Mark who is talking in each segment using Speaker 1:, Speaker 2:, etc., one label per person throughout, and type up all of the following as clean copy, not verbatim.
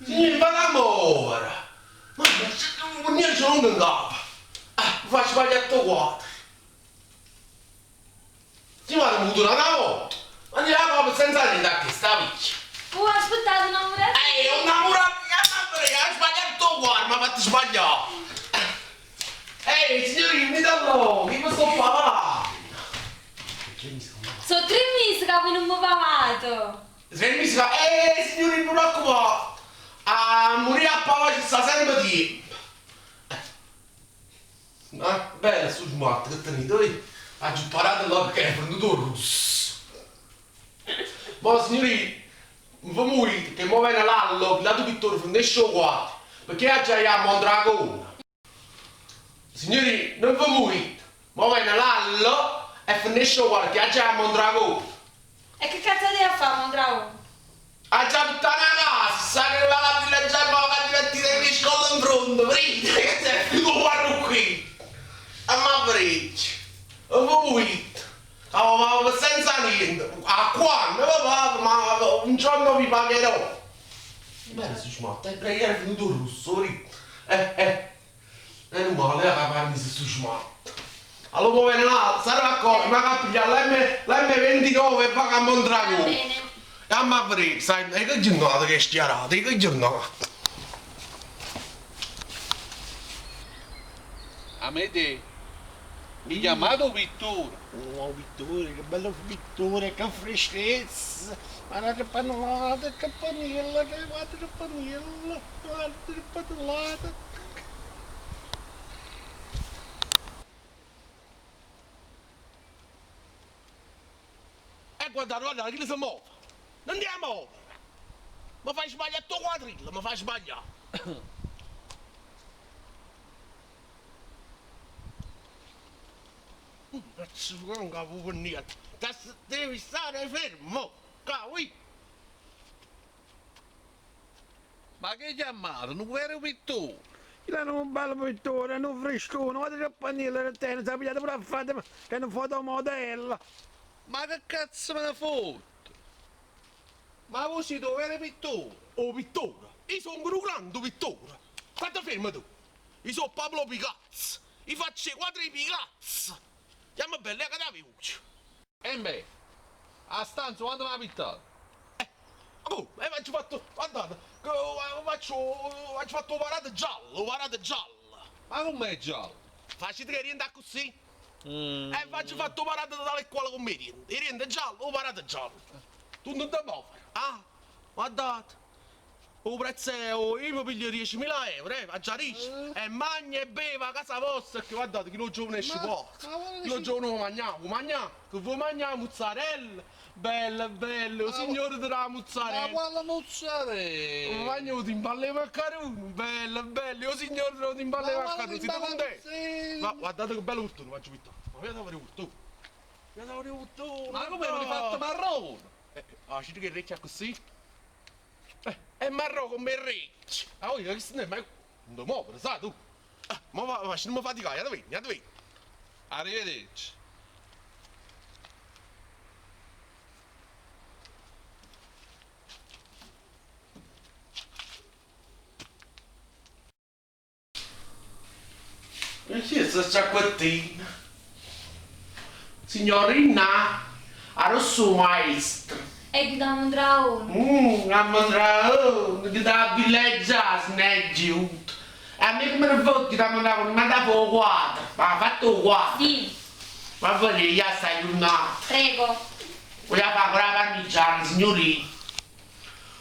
Speaker 1: Signori, parlammo overo! Ma niente ce longo 'ncapa! Ah, mi faccio sbaglià tutto quadro! Si m'ha avuto n'ata vota! Ma andiamo proprio senza niente a chesta via!
Speaker 2: Uh, aspettate, 'o 'nnammurato
Speaker 1: Eh, 'o 'nnammurato, ha sbagliato tutto quadro, m'ha fatto sbaglià! Ehi, signorina, venite alloco, io vi sto pavanno!
Speaker 2: So' tre mesi ca voi nun me pavate!
Speaker 1: Tre mesi ca. Eh, signorina, nun preoccupate! A murì a pavà ce sta sempe tiempo! Ah, bello stu smart che tenite, oi! Aggio 'mparato lloco che è fernuto 'o russo! Mo, signorina, ve muvite, che mo vene Lallo, chill'ato pittore, fernesce 'o quadro, pecché aggia i' a Mondragone! Signurì, nun ve muvite! Mo vene Lallo e fernesce 'o quadro che aggia i' a Mondragone.
Speaker 2: E che cazzo avite 'a fa' a Mondragone?
Speaker 1: Aggia pittà na casa, sta arrivanno la villeggiatura mo ca divertite cu 'e scolle 'nfronte, vedite che s'è finito 'o quadro qui. Amma vedè. Nun ve muvite, ca ve pavo senza niente. A quanno ve pavo, ma un giorno vi pagherò. Bene, si smatta, e era venuto 'o russo, vedite. Eh, eh. Meno male ca m'ha miso stu smart. Allora mo vene n'ato, s'arriva a cogliere, vaco a piglià l'M, l'M29 e vaco a Mondragone.
Speaker 2: Va bene.
Speaker 1: Jamm a vedè, sai, e che giornata che è schiarata, e che giornata.
Speaker 3: Amedè, mi chiamate 'o pittore?
Speaker 4: Oh, 'o pittore, che bello pittore, che freschezza! Guarda che pannolata, che paniello, che guarda che paniello, guarda che pannolata.
Speaker 1: E guardate, guardate, chillo se move. Nun te 'a movere. Me fai sbaglià tutt' 'o quadrillo, me fai sbaglià. Non capo per niente. Devi stare fermo. Ca, ui.
Speaker 3: Ma che chiammate? Nu vero pittore?
Speaker 4: Chillo è nu bello pittore, è nu frescone, guarda che paniello che tene, s'ha pigliato pure a frate che è nu fotomodello.
Speaker 3: Ma che cazzo me ne fotte? Ma voi siete 'o vero pittore?
Speaker 1: O pittore? Io songo nu grande pittore. Statte fermo tu. Io so' Pablo Picasso. Io faccio 'e quadre 'e Picasso. Jamme bella, che t'ave voce?
Speaker 3: Embè, 'a stanza quanto m'ha pittato?
Speaker 1: Eh, ma come? E aggio fatto, guardate, faccio, aggio fatto 'o parato giallo, 'o parato giallo.
Speaker 3: Ma comm'è giallo?
Speaker 1: Facite che 'e riente accussì? E v'aggio fatto 'o parato tale e quale comm' 'e riente. 'E riente giallo, 'o parato giallo. Tu nun te muovere, ah? Guardate. 'O prezzo è, 'o, io me piglio diecimila euro, eh, v'aggia dicere. E magna e beve 'a casa vosta, perché guardate, chillo giovane esce forte. Chillo giovane vo magnà, vo magnà? Che vuo magnà 'a muzzarella? Bella, bella, 'o signore te dà 'a muzzarella.
Speaker 3: Ma quale muzzarella?
Speaker 1: Vo magnà 'o timballè 'e maccarune? Bella, bella, 'o signore te dà 'o timballè 'e maccarune, site cuntento? Ma guardate che bello purtone v'aggio pittato. Ma viate a vedè 'o purtone. Viate a vedè 'o purtone.
Speaker 3: Ma come l'hai fatto marrone?
Speaker 1: Eh, facite che recchie accussì. Eh, è marrò comm' 'e rrecchie. Ah, oi, chisto nun è mai. Nun te muovere, sai tu. Ah, mo va, faciteme faticà, jatevenne, jatevenne.
Speaker 3: Arrivederci.
Speaker 1: E chi è sta sciacquettina? Signorina, arò sta 'o maestro?
Speaker 2: È ghiuto a Mondragone.
Speaker 1: Mm, a Mondragone, è ghiuto a villeggià, se n'è ghiuto. E a me che me ne fotte 'e a Mondragone, m'ha da fa 'o quadro. M'ha fatto 'o quadro.
Speaker 2: Sì.
Speaker 1: Va bene, ja sta jurnata.
Speaker 2: Prego.
Speaker 1: Voglio fa ancora 'a parmigiana, signorì.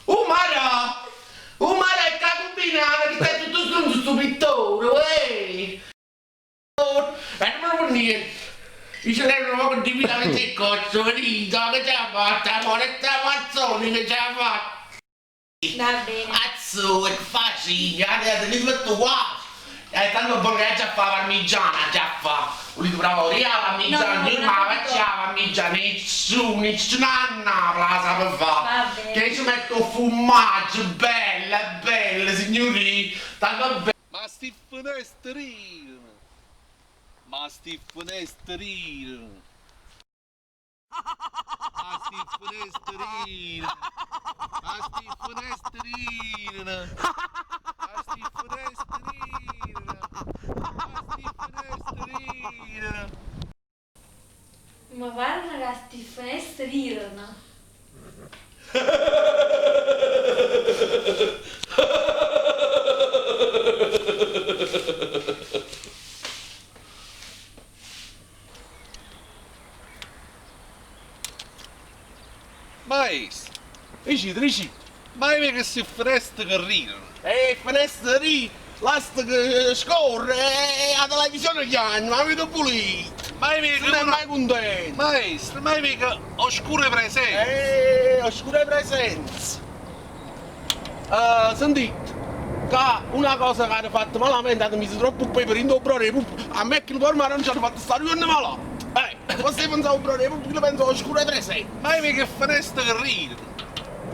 Speaker 1: Uh Marò! Uh Marò e c'ha cumbinato che sta tutto strunzo stu pittore, uè! E nun me ne vo niente. Dice lei nu poco di vita che c'è cozzo, venite, che ce l'ha fatta, la moretta Mazzoni che ce l'ha fatta.
Speaker 2: Va bene.
Speaker 1: Azzo, e che facite? Avete fatto quasi. E tanto buono che aggia fa 'a parmigiana, aggia fa. Vulite pruvà io 'a parmigiana?
Speaker 2: No,
Speaker 1: Io nun m' 'a faccio 'a parmigiana, nessuno, nessuno a Napule 'a sape fa.
Speaker 2: Va bene.
Speaker 1: Che ce metto 'o furmaggio, bella, bella, signurì, tanto bella.
Speaker 3: Ma sti ffeneste rireno, ma sti ffeneste rireno. Ma sti ffeneste rireno, ma sti ffeneste rireno. rireno! A sti feneste rireno! A sti feneste rireno!
Speaker 2: Mi pare che sti finestre ridono.
Speaker 3: Maestro,
Speaker 1: Ricite, ricite.
Speaker 3: ma io vedo che sti finestre che ridono!
Speaker 1: E finestre ri, l'asta che scorre, e la televisione chiama, ma vedo pulito.
Speaker 3: Ma io vedo
Speaker 1: Non è
Speaker 3: che...
Speaker 1: mai contento.
Speaker 3: Maestro, ma io vedo che oscure presenze!
Speaker 1: Oscure presenze. Sentite, che una cosa che hanno fatto malamente, hanno messo troppo pepe in brodo e a me che il ormai non ci hanno fatto stare un malato. Forse pensavo al brodo e io penso oscure presenze.
Speaker 3: Ma io vedo che finestre che ridono!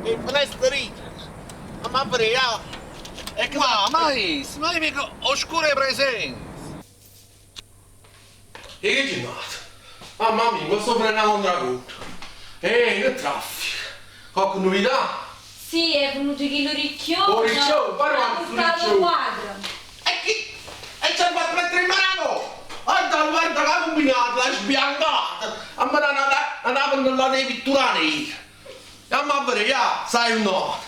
Speaker 1: E finestre ri. Ma frega. E che
Speaker 3: Ma maestro, ma io vedo che oscure presenze!
Speaker 1: E che giornata? Mamma mia, ma sto prendendo un drago. Che traffico. Qualche novità?
Speaker 2: Sì, è venuto chi ricchione.
Speaker 1: Oh, ricchione, guarda
Speaker 2: Ha
Speaker 1: quanto
Speaker 2: portato il
Speaker 1: ricchione.
Speaker 2: quadro.
Speaker 1: E chi? E ci ha fatto mettere in mano! Guarda, guarda che ha combinato, l'ha sbiancata! A me andava nella dei pitturani! Andiamo a vedere, ya, sai un no!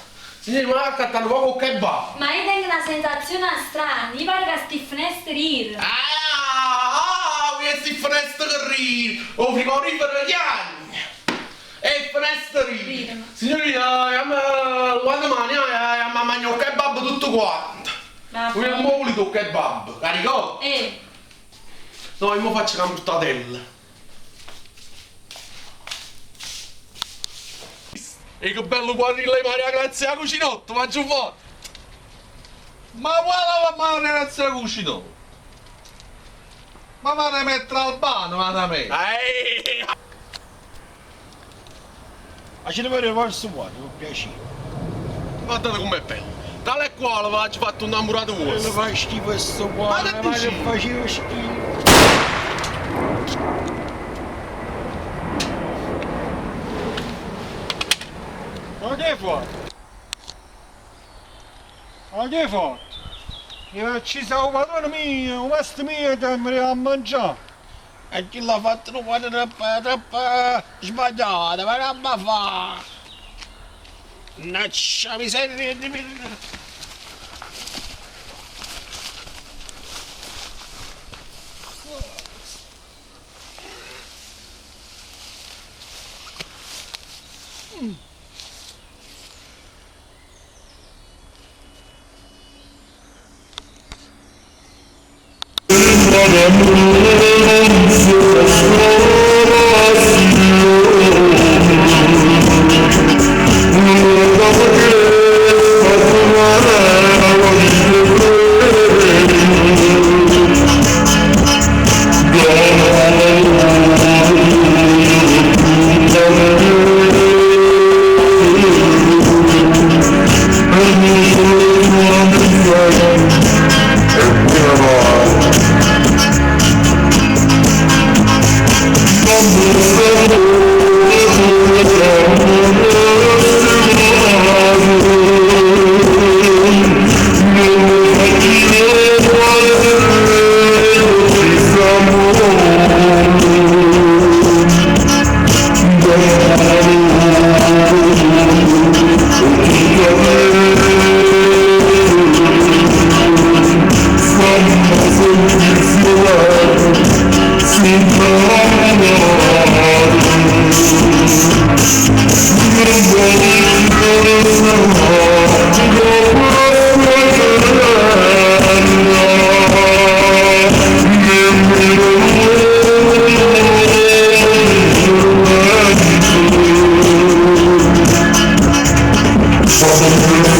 Speaker 1: Signori, ma ha accattato poco kebab!
Speaker 2: Ma io tengo una sensazione strana, mi pare che sti finestre ridono.
Speaker 1: Ah, ah, questi finestre che ride! O frigorifero gli anni! E finestre ride!
Speaker 2: Ridono.
Speaker 1: Signori, quando domani andiamo a mangiare il kebab tutto quanto!
Speaker 2: Va
Speaker 1: Vogliamo
Speaker 2: bene.
Speaker 1: volito il kebab, carico? No, io mo faccio la mortadella. E che bello quadrillo di Maria Grazia Cucinotto, mangio un po'.
Speaker 3: Ma guarda la Maria Grazia Cucinotto! Ma vado a mettere Albano, vado a me!
Speaker 1: Ehi!
Speaker 4: Ma ce ne vuole questo qua, ti piacere.
Speaker 1: Guardate com'è bello. Tale e quale ve l'ho fatto un innamorato
Speaker 4: Non
Speaker 1: vostro.
Speaker 4: fai schifo questo qua,
Speaker 1: Ma che
Speaker 4: ma
Speaker 1: dici?
Speaker 4: che facevo schifo. Ma che hai fatto? Ma che hai fatto? Mi ha ucciso il padrone mio, il maestro mio che mi a mangiare. E chi l'ha fatto non può troppo, troppo sbagliato, ma non mi fa. Naccia miseria di me.
Speaker 5: Thank you.